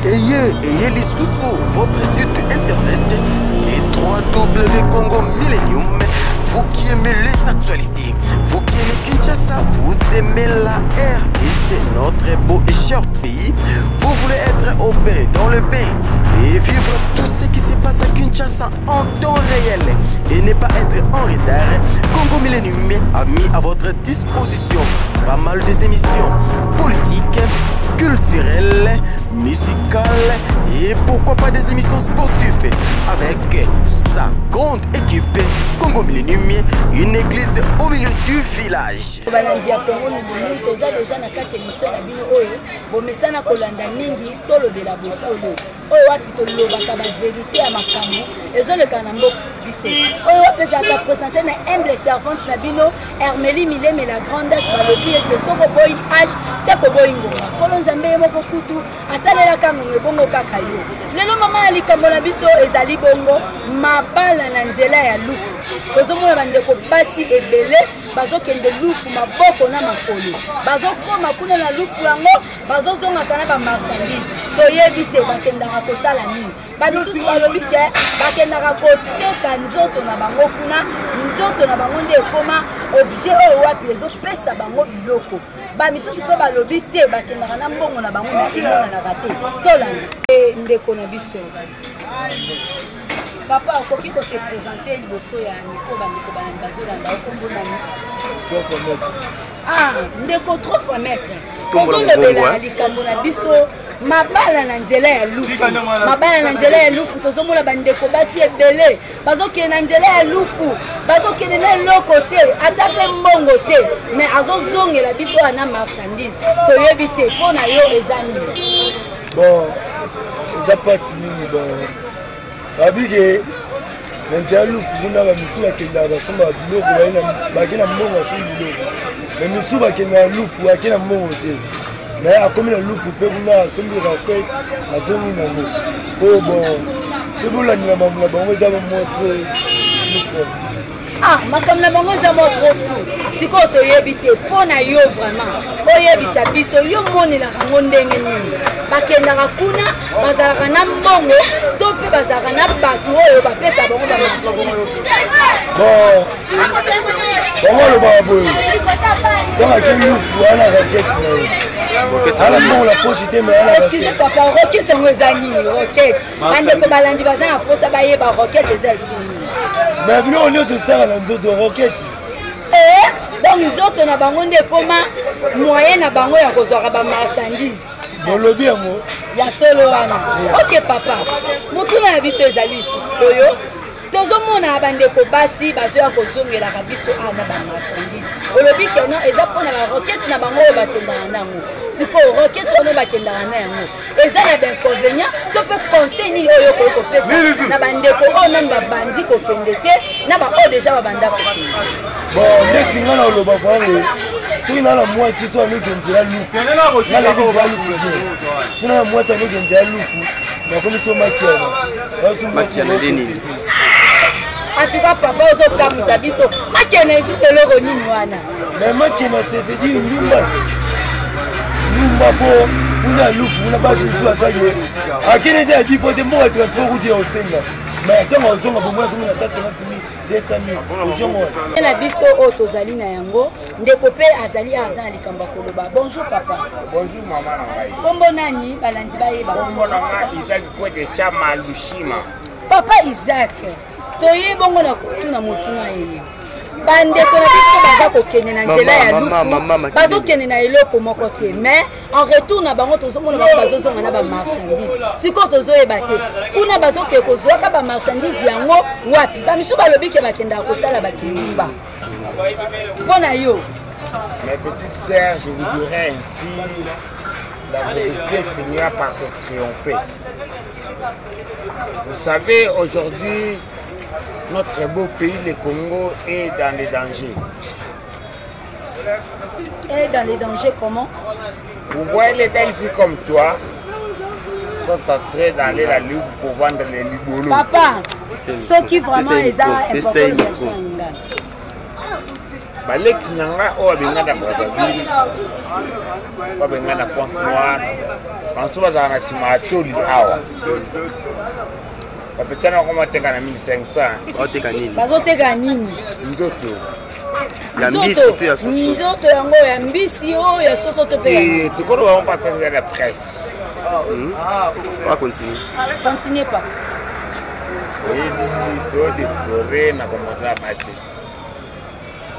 Ayez, ayez lisusu, votre site internet, les 3W Congo Millennium. Vous qui aimez les actualités, vous qui aimez Kinshasa, vous aimez la RDC, notre beau et cher pays. Vous voulez être au bain, dans le bain et vivre tout ce qui se passe à Kinshasa en temps réel et ne pas être en retard. Congo Millennium a mis à votre disposition pas mal des émissions politiques, culturelles, musicales et pourquoi pas des émissions sportives avec sa grande équipe Congo Millennium, une église au milieu du village. Balandi ya Congo Millennium, toza déjà na kati émission na bino oyo bomesana kolanda mingi tolobela bosolo oyo wapi tolobaka baverité ya makambo ezoleka na mboka biso oyo wapi ezalaka présente na humble servante na bino hermeli mileme la grande h balobi ete soki oboyi h te koboyi ngonga nkolo nzambe ye moko kutu asalelaka ngonga ebongo kaka yo lelo mama ya likambo na biso ezali bongo mabala na nzela ya lufu tozomona bandeko basi ebele bazokende lufu maboko na makolo bazokoma kuna na lufu yango bazozongaka na bamarchandise toyebi te bakendaka kosala nini bamisusu balobi ke bakendaka koteka nzoto na bango kuna nzoto na bango nde ekoma objet oyo wapi ezopesa bango biloko bamisusu mpe balobi te bakendaka na mbongo na bango me emonanaka te tolanda e, ndeko na biso papa okoki kose présente liboso ya miko bandeko banani bazolanda okombo nani Ah, ndeko trop fois maître tozolobela likambo na biso mabala na nzela ya lufu mabala na nzela ya lufu tozomona bandeko basi ebele bazokende na nzela ya lufu bazokende na eloko te ata mpe mbongo te mais azozongela biso wana na marchandise toyebi te mpo na yo eza nini bon eza mpasi mingi bon babike na nzela lufu kuna bamisusu bakendaka basombaka biloko bake na mbongo basombi biloko me misusu bakendaka lufu ake na mbongo te me akomi na lufu mpe kuna asombi raquete azongi nango oyo bon soki bolandela mambo na bango eza mo trop flou ah makambo na bango eza mwa trop flou sikoyo toyebi te mpo na yo vraiment oyebisa biso yo monelaka yango ndenge nini bakendaka kuna bazalaka na mbongo to mpe bazalaka na bato oyo bapesa bango bamarchandise bon bango alobaka boye ntango ake lufu wana rakete na ye ana mbongo na poche te mais excuse papa roquette yango eza nini roquette bandeko balandi baza na mposa bayeba roquette eza esu nini mais biloko nyonso esaka na nzoto roquette eh, donc nzoto na bango nde ekoma moyen na bango ya kozwaka bamarchandise bolobi yango ya solo wana ok papa motuna na biso ezali lisusu oyo tozomona bandeko basi bazoya kozongelaka biso awa na bamarchandise olobi keno eza mpona barokete na bango oyo bakendaka na yango sikoyo rokete wana bakendaka na yango eza na bainconvénient to mpe conseil nini oyo okoki kopesa na bandeko oyo nanu babandi kokende te na baoyo deja babanda kokende bon ndeti ngai na oloba kwango soki naa na mwasi so anoki nzela lufu naleki nzela lufu te soki naa na mwasi anoki nzela lufu nakomi so makiana makiana nde nini atuka papa ozokamwisa biso makena lisusu eloko nini wana mais makena c'est-à-dire ndumba ndumba po kuna lufu kuna basi mosusu azaki akende te adi po te mboka transport kuti ya osenga mais ntango azonga bomoi azonga na 150 000 200 000 ozongo na biso oyo tozali na yango ndeko mpe azali aza na likambo ya koloba bonjour papa bonjour mama na ngai nkombo nani balandi bayeba nkombo na ngai isaac kwete chama lushima papa isaac toye bongo na kotuna motuna ye bandeko na biso baza kokende na nzela ya lufu bazokende na eloko moko te mais en retour na bango tozomona bango bazozonga na bamarchandise sikoyo tozoyeba te kuna bazokende kozwaka bamarchandise yango wapi bamisusu balobi ke bakendaka kosala bakindumba mpo na yo Mes petites sœurs, je vous dirais ainsi, la vérité finira par se triompher. Vous savez, aujourd'hui, notre beau pays, le Congo, est dans les dangers. Est dans les dangers comment Vous voyez les belles filles comme toi sont en train d'aller la lune pour vendre les libolos. Papa, ce qui vraiment est important, baleki na nga oyo abenga na brazzaville Babenga na Pointe Noire, banso bazalaka na nsima ya toli awa. Bapesana bakoma teka na 1500. Baoteka nini? Bazoteka nini? Nzoto. Ya mbisi to ya soso? Nzoto yango ya mbisi oyo ya soso to mpe Eh, tikolo bango pasaka na presse. On continue. Continue pas. Oyebi todéplore na komota ya basi.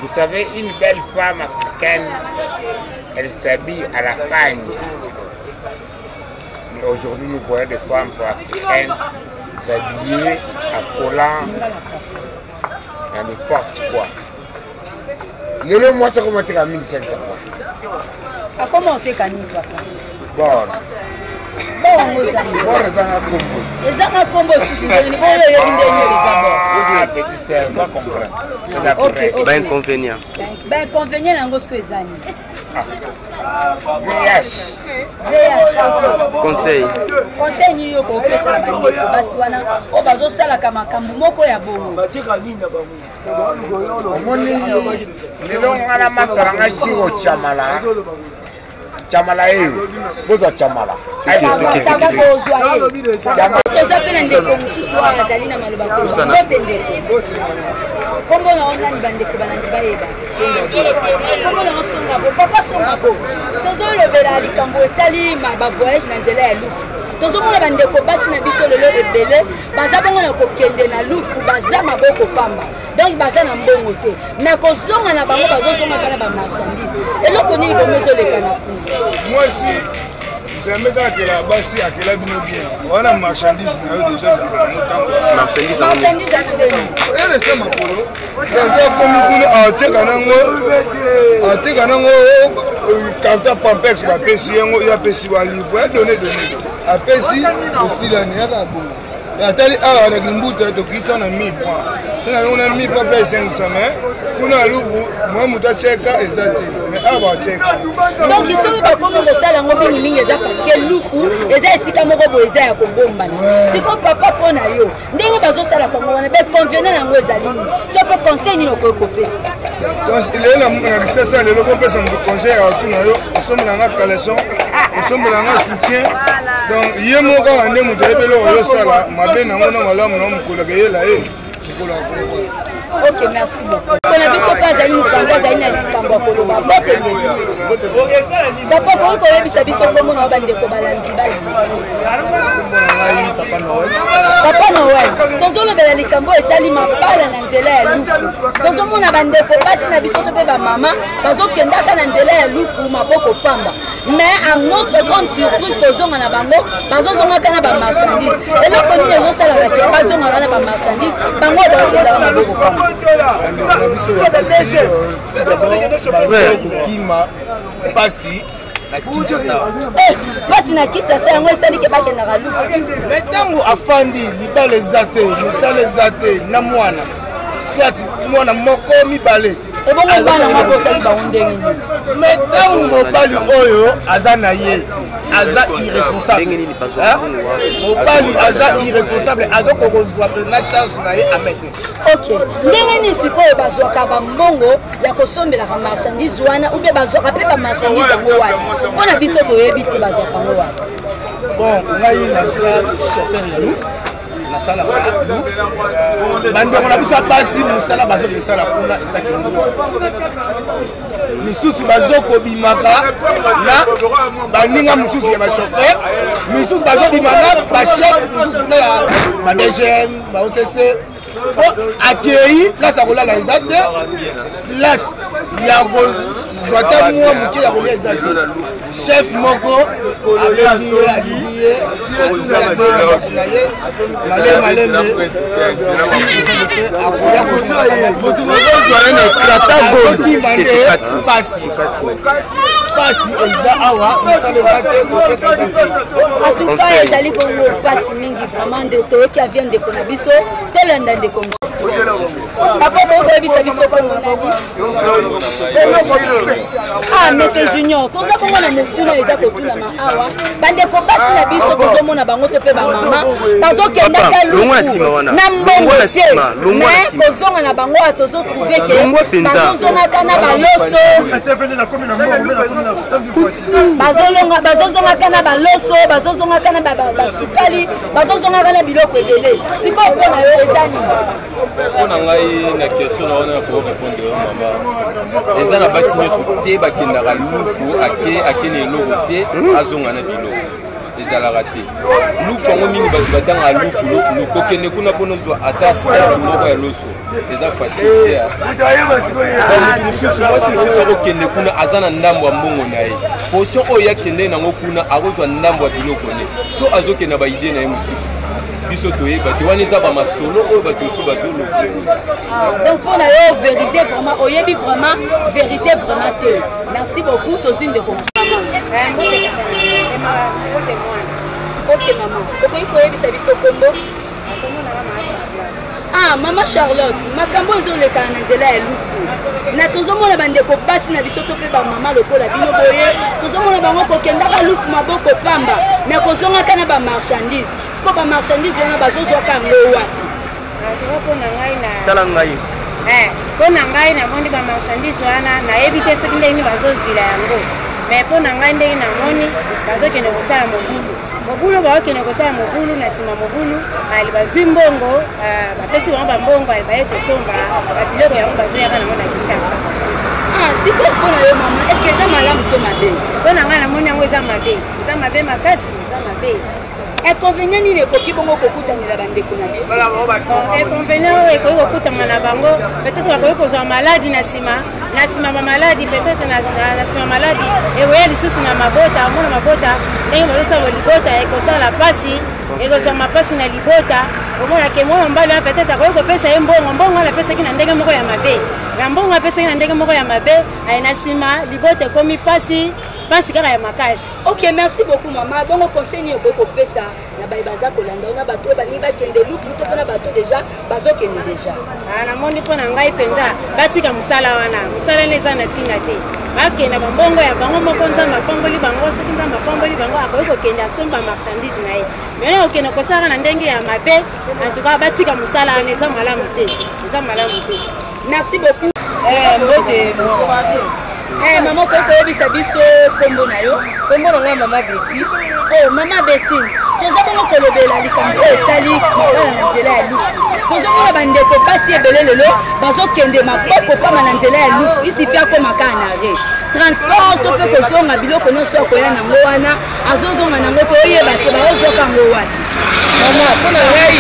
Vous savez, une belle femme africaine, elle s'habille à la pagne. Mais aujourd'hui, nous voyons des femmes africaines s'habiller à collant dans n'importe quoi. Lelo mwasi akoma teka 1500 quoi. Akoma oteka nini papa? Bor. Bor yango eza nini? Bor ezanga kombo. Ezanga kombo lisusu ndenge nini? Oyo oyebi ndenge nini eza bor? Ah, petit sœur, va comprendre. Ah, ok, ok. Ba inconvénient. Ba inconvénient yango sikoyo eza nini? VH. VH, ok. Conseil. Conseil nini yo kopesa na bandeko basi wana oyo bazosalaka makambo moko ya bongo? Bateka nini na bango? Omoni lelo nga na masala nga siro chamala. Chamala eyo. Bozwa chamala. Sava bozwa ye. Toza mpe na ndeko mosusu oyo azali na maloba koloba. Mbote ndeko. Kombo na yo nani bandeko balandi bayeba? Kombo na yo Songabo. Papa Songabo, tozolobela likambo etali bavoyage na nzela ya Lufu. Tozomona bandeko basi na biso lelo ebele baza bongo na kokende na Lufu, baza maboko pamba, donc baza na mbongo te, mais kozonga na bango bazozonga kaka na bamarchandise. Eloko nini bongo ezoleka na kuna? Mwasi Nzambe kaka akela basi, akela bino bien. Wana marchandise na yo deja ezalaka nango ntango. Marchandise Marchandise yango ndeni? Elesa makolo aza komi kuna ateka nango, ateka nango carton pampex bapesi yango, ye apesi balivre ya donne donne, apesi osilani yaka bongo. Atali awa na Kimbuta tokita na 1000 francs, so na yango na 1000 francs place 500, mais kuna Luvu mwa moto atieka eza te, mais awa batieka. Donc soki bakomi kosala yango mingimingi eza parce que Lufu eza esika moko boye eza ya kobombana. Siko papa, mpo na yo ndenge bazosalaka yango wana, baconvenant yango ezali nini to mpe conseil nini okoki kopesa? Lelo na Kisasa lelo kopesa moto conseil ya kotuna yo osombelanga caleçon, osombelanga soutien, donc ye moko kaka nde moto ayebi eloko oyosala mabe nango na malamu na mokolo akeyela ye mokolo akokoa. Ok, merci beaucoup. Kona biso mpe azali mopanzi, azali na likambo ya koloba. Mbote ndeko. Papa, okoki koyebisa biso kombo na yo bandeko balandi balandi? Papa Noel, tozolobela likambo etali mabala na nzela ya Lufu. Tozomona bandeko basi na biso to mpe bamama bazokendaka na nzela ya Lufu maboko pamba, mais à notre grande surprise kozonga na bango bazozongaka na bamarchandise. Eloko nini ezosalaka ke bazongaka na bamarchandise, bango bakendaka maboko pamba? Bandeko na biso ya basi bazokokima mpasi na Kinshasa. Mpasi na Kinshasa yango esali ke bakendaka Lufu. Mais ntango afandi libala eza te, mosala eza te, na mwana soit mwana moko mibale. Ebongo bana ngo abotaki bango ndenge nini? Mais ntango mobali oyo aza na ye aza irresponsable, mobali aza irresponsable, azokoka kozwa na charge na ye amete. Ok, ndenge nini sikoyo bazwaka bambongo ya kosombelaka marchandise wana, ou bien bazwaka mpe bamarchandise yango wana? Mpo na biso toyebi te bazwaka yango wana. Bon, ngai naza chauffeur ya Lufu, nasalaka Lufu. Bandeko na biso ya basi mosala bazokesala kuna eza kingo, misusu bazokobimaka na baninga mosusu ya bachauffeur, misusu bazobima na bachef mosusu kuna ya ba DGM, ba OCC, po akei place ya kolala eza te, place ya kozwa ta mwa moke ya kolia eza te. Chef moko abengi ye, alingi ye, atie na ye male malembe, akoya kosakima nde pasi. Pasi eza awa, mosala eza te, koteka eza te. En tout cas ezali bongo pasi mingi vraiment. Nde toyoki avie ndeko na biso, tolanda ndeko mosusu. Papa, okoki koyebisa biso kombo nani? Ah, monsieur Junior, toza bongo na motuna eza kotunama awa. Bandeko basi na biso tozomona bango to mpe bamama bazokendaka lufu na mbongo te, mais kozonga na bango awa tozotrouve ke bazozongaka na baloso, bazozongaka na baloso, bazozongaka na basukali, bazozongaka na biloko ebele. Sikoyo mpo na yo eza nini? Mpo na ngai, na question na wana, nakoki répondre yo, mama. Eza na basi nyonso te bakendaka lufu ake ake na eloko te, azonga na biloko, ezalaka te. Lufu yango mingi bato batangaka lufu, lufu, lufu. Kokende kuna mpona ozwa ata saki moko ya loso eza facile te. Motu mosusu, mwasi mosusu akokende kuna, aza na ndambo ya mbongo na ye, portion oyo akende nango kuna, akozwa ndambo ya biloko ne. So azokende na ba idées na ye mosusu, biso toyeba te. Wana eza bamasolo oyo bato mosusu bazoloba. Donc mpo na yo, vérité vraiment oyebi vraiment vérité vraiment te. Merci beaucoup. Tozwi ndeko. Ok mama, okoki koyebisa biso kombo? Ah, mama Charlotte, makambo ezolekana na nzela ya lufu na tozomona bandeko basi na biso to mpe bamama lokola bino boye, tozomona bango kokendaka lufu maboko pamba, me kozongaka na bamarchandise. Siko bamarchandise wana bazozwaka yango wapi? Tala ngai. Mpo na ngai, namoni bamarchandise wana, nayebi te soki ndenge nini bazozwila yango, mais mpo na ngai, ndenge namoni, bazokende kosala mobulu, mobulu, bakokende kosala mobulu. Na nsima mobulu ali, bazwi mbongo, bapesi bango bambongo, ali baye kosomba babiloko yango, bazoyaka nango na Kinshasa. Sikoyo mpo na yo mama, est-ce eza malamu to mabe? Mpo na ngai, namoni yango eza mabe, eza mabe makasi, eza mabe. Inconvénient nini ekoki bongo kokutanela bandeko na biso? Inconvénient oyo ekoki kokutama na bango, peut-être bakoki kozwa maladi na nsima, na nsima bamaladi, peut-être na nsima maladi ekoya lisusu na mabota. Omona mabota ndenge bazosala libota, ekosala mpasi, ekozwa mapasi na libota. Omona ke mwana mobali wana, peut-être akoki kopesa ye mbongo, mbongo wana apesaki na ndenge moko ya mabe, na mbongo apesaki na ndenge moko ya mabe, aye na nsima libota ekomi mpasi, mpasi kaka ya makasi. Ok, merci beaucoup mama. Bongo conseil nini okoki kopesa na baye baza kolanda na bato oyo balingi bakende lufu to mpona bato déjà bazokende déjà? Namoni mpo na ngai mpenza, batika mosala wana. Mosala wana eza na ntina te. Bakenda bambongo ya bango moko, Nzambe apamboli bango. Soki Nzambe apamboli bango, akoki kokende asomba marchandise na ye. Mais okende kosalaka na ndenge ya mabe, en tout cas batika mosala wana, eza malamu te, eza malamu te. Merci beaucoup. Mbote. Mama, okoki koyebisa biso nkombo na yo? Nkombo na ngai mama Beti. Oh, mama Beti, toza bongo kolobela likambo oyo etali mabala na nzela ya lufu. Tozomona bandeko basi ebele lelo bazokende maboko pamba na nzela ya lufu. Isifi akoma kaka na re transport to mpe kozonga, biloko nyonso akoya nango wana, azozonga nango, toyeba te baozwaka yango wapi. Mama, mpo na ngai,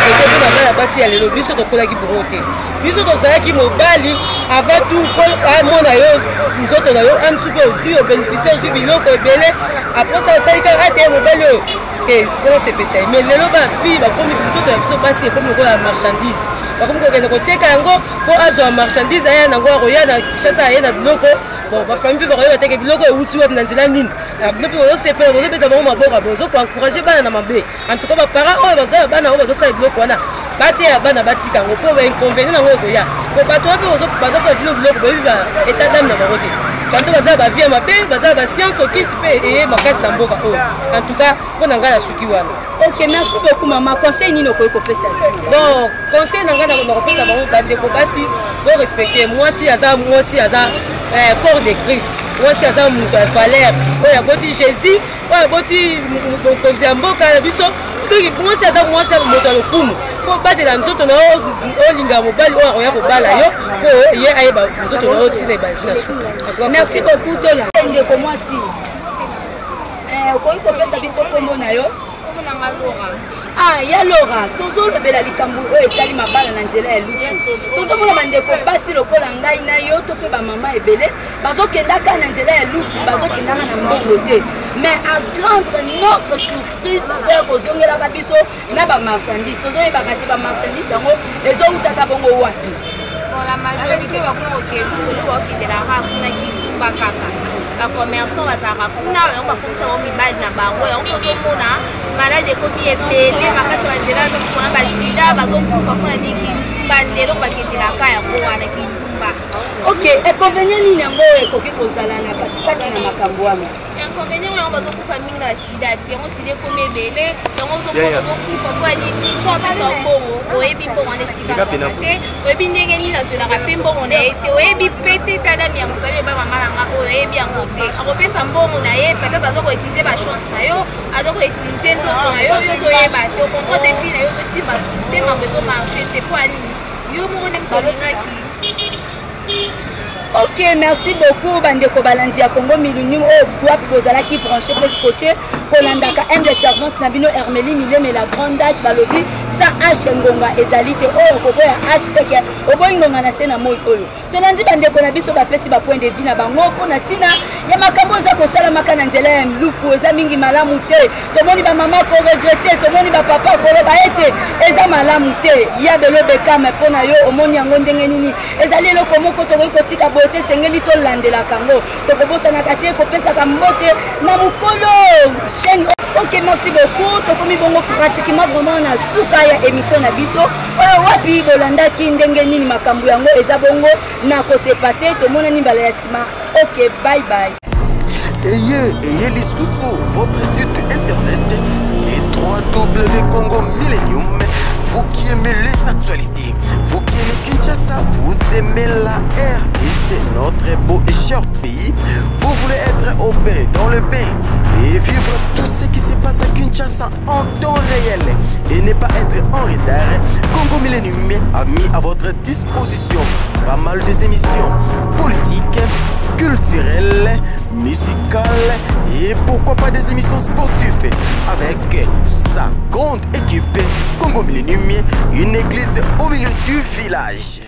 mpo na ngai ya basi ya lelo, biso tokolaki bongo te. Biso tozalaki mobali avant tout mpo amona yo nzoto na yo amsu mpe ozwi obénéficie, ozwi biloko ebele. Après ça, otali kaka ate mobali oyo ke mpona sepesa ye. Mais lelo bafille bakomi, nzoto ya biso basi ekomi lokola ya marchandise. Bakomi kokende koteka yango mpo azwa marchandise, aya nango, akoya na Kinshasa, aye na biloko. Bon, bafamille mpe bakoyeba teke biloko euti wapi, na nzela nini. Bino mpe bozosepela, bozobeta bango maboko, bozokoencourage bana na mabe. En tout cas, baparent oyo baza bana oyo bazosala biloko wana, bateya bana batika yango, mpo bainconvénient yango ekoya. Po bato wana mpe bazopa bino biloko, boyebi ba état d'âme na bango te. Tanto baza bavie ya mabe, baza bascience occulte mpe eye makasi na mboka oyo. En tout cas, mpo na ngai, nasuki wana. Ok, merci beaucoup mama. Conseil nini okoki kopesa? Bon, conseil na ngai nakopesa bango, bandeko basi, borespecte mwasi. Aza mwasi, aza corps de Christ. Mwasi aza moto ya valeur, oyo aboti Jésus, oyo aboti mokonzi ya mboka na biso. Donc mwasi aza mwasi, moto ya lokumu. Fo batela nzoto na yo, olinga mobali oyo akoya kobala yo, mpo ye ayeba nzoto na yo ntina ebandi na suka. Merci beaucoup. Tola ndeko mwasi, okoki kopesa biso nkombo na yo? Ah, ya Lora, tozolobela likambo oyo etali mabala na nzela ya lufu. Tozomona bandeko basi lokola ngai na yo to mpe bamama ebele bazokendaka na nzela ya lufu, bazokendaka na mbongo te, mais à grande notre surprise, bazoya kozongelaka biso na bamarchandise. Tozoyebaka te bamarchandise yango ezowutaka bongo wapi. Bon, la majorité bakoma kokende lufu, baokendelaka kuna kindumba kaka. Bacommerçant bazalaka kuna, yango bakomisa bango mibali na bango. Yango tozomona maladi ekomi ebele makasi, banzela azokona basida, bazokufa mpona nini? Kindumba nde eloko bakendelaka yango wana, kindumba. Ok, inconvénient nini yango oyo ekoki kozala na katikati na makambo wana? Inconvénient yango, bazokufa mingi na sida. Ti yango sida ekomi ebele, yango ozomona ozokufa po nini? So apesa mbongo, oyebi mbongo wana esika azwaka te, oyebi ndenge nini azwelaka mpe mbongo na ye te, oyebi pe te tadami ya moto ayeba mama na nga oyo, oyebi yango te. Akopesa mbongo na ye, peut-être aza koutiliser bachance na yo, aza koutiliser nzoto na yo, yo ozoyeba te, ocomprendre te, vie na yo ozosimba te, mambo ezomarche te. Po anini? Yo moko nde moto olingaki. Ok, merci beaucoup bandeko balandi ya Congo Millennium oyo wapi bozalaki branché mpe scotché kolandaka humble servante na bino Hermelie Mileme, la grande H. Balobi sa H ngonga ezali te, oyo okoboya H seke oboyi ngonga na se na moi. Oyo tolandi bandeko na biso bapesi bapoint de vue na bango mpo na ntina ya makambo eza kosalamaka na nzela ya lufu, eza mingi malamu te. Tomoni bamama koregretter, tomoni bapapa koloba ete eza malamu te. Ya belo bekame, mpo na yo omoni yango ndenge nini? Ezali eloko moko tokoki kotika boye te, esengeli tolandelaka yango. Tokobosanaka te kopesaka mbote na mokolo chaîne. Ok, merci beaucoup. Tokomi bongo pratiquement vraiment na suka ya émission na biso oyo wapi bolandaki ndenge nini makambo yango eza bongo na kose passer. Tomonani mbala ya nsima. Ok, bye bye. Ayez, ayez lisusu, votre site internet, les 3W Congo Millennium. Vous qui aimez les actualités, vous qui aimez Kinshasa, vous aimez la RDC, notre beau et cher pays. Vous voulez être au bain, dans le bain et vivre tout ce qui se passe à Kinshasa en temps réel et ne pas être en retard. Congo Millennium a mis à votre disposition pas mal des émissions politiques, culturelles, musicales et pourquoi pas des émissions sportives avec sa grande équipe. Congo Millennium, une église au milieu du village.